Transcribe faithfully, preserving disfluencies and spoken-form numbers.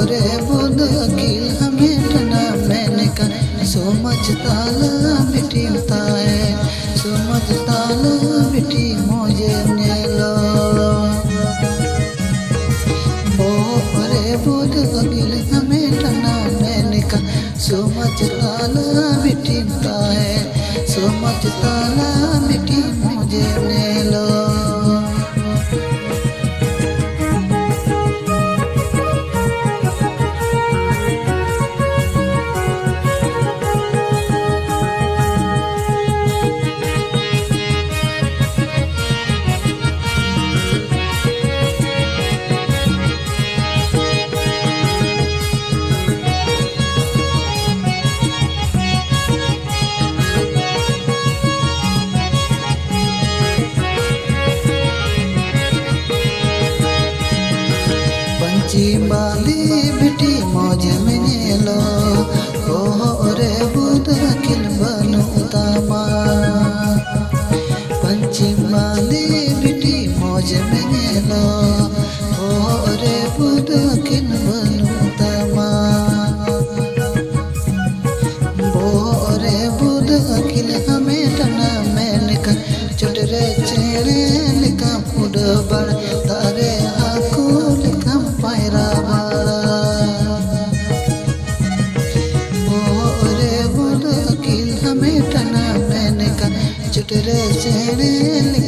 ᱨᱮ ᱵᱩᱫ ᱟᱹᱠᱤᱞ ᱦᱟᱢᱮᱴ ᱮᱱᱟ ᱢᱮᱱᱠᱷᱟᱱ ᱥᱚᱢᱟᱡᱽ ᱛᱟᱞᱟ ᱵᱤᱴᱤᱢ ᱛᱟᱦᱮᱸ, ᱥᱚᱢᱟᱡᱽ ᱛᱟᱞᱟ ᱵᱤᱴᱤ ᱢᱚᱡᱮ ᱧᱮᱞᱚᱜ᱾ ᱵᱚᱦᱚᱜ ᱨᱮ ᱵᱩᱫ ᱟᱹᱠᱤᱞ ᱦᱟᱢᱮᱴ ᱮᱱᱟ ᱢᱮᱱᱠᱷᱟᱱ ᱥᱚᱢᱟᱡᱽ ᱛᱟᱞᱟ ᱵᱤᱴᱤᱢ ᱛᱟᱦᱮᱸ, ᱥᱚᱢᱟᱡᱽ ᱛᱟᱞᱟ ᱵᱤᱴᱤ ᱢᱚᱡᱮ ᱧᱮᱞᱚᱜ᱾ ᱯᱟᱹᱧᱪᱤ ᱵᱟᱸᱫᱮ ᱵᱤᱴᱤ ᱢᱚᱡᱮᱢ ᱧᱮᱞᱚᱜ, ᱵᱚᱦᱚᱜ ᱨᱮ ᱵᱩᱫ ᱟᱹᱠᱤᱞ ᱵᱟᱹᱱᱩᱜ ᱛᱟᱢᱟ᱾ ᱯᱟᱹᱧᱪᱤ ᱵᱟᱸᱫᱮ ᱵᱤᱴᱤ ᱢᱚᱡᱮᱢ ᱧᱮᱞᱚᱜ, ᱵᱚᱦᱚᱜ ᱨᱮ ᱵᱩᱫ ᱟᱹᱠᱤᱞ ᱵᱟᱹᱱᱩᱜ ᱛᱟᱢᱟ᱾ ᱵᱚᱦᱚᱜ ᱨᱮ ᱵᱩᱫ ᱟᱹᱠᱤᱞ ᱦᱟᱢᱮᱴ ᱮᱱᱟ ᱢᱮᱱᱠᱷᱟᱱ ᱪᱚᱴ ᱨᱮ ᱪᱮᱬᱮ ᱞᱮᱠᱟᱢ ᱩᱰᱟᱹᱣ ᱵᱟᱲᱟ, ᱫᱟᱜ ᱨᱮ ᱦᱟᱹᱠᱩ ᱞᱮᱠᱟᱢ ᱯᱟᱭᱨᱟ ᱵᱟᱲᱟ᱾ ᱵᱚᱦᱚᱜ ᱨᱮ ᱵᱩᱫ ᱟᱹᱠᱤᱞ ᱦᱟᱢᱮᱴ ᱮᱱᱟ ᱢᱮᱱᱠᱷᱟᱱ ᱪᱚᱴ ᱨᱮ ᱪᱮᱬᱮ ᱞᱮᱠᱟᱢ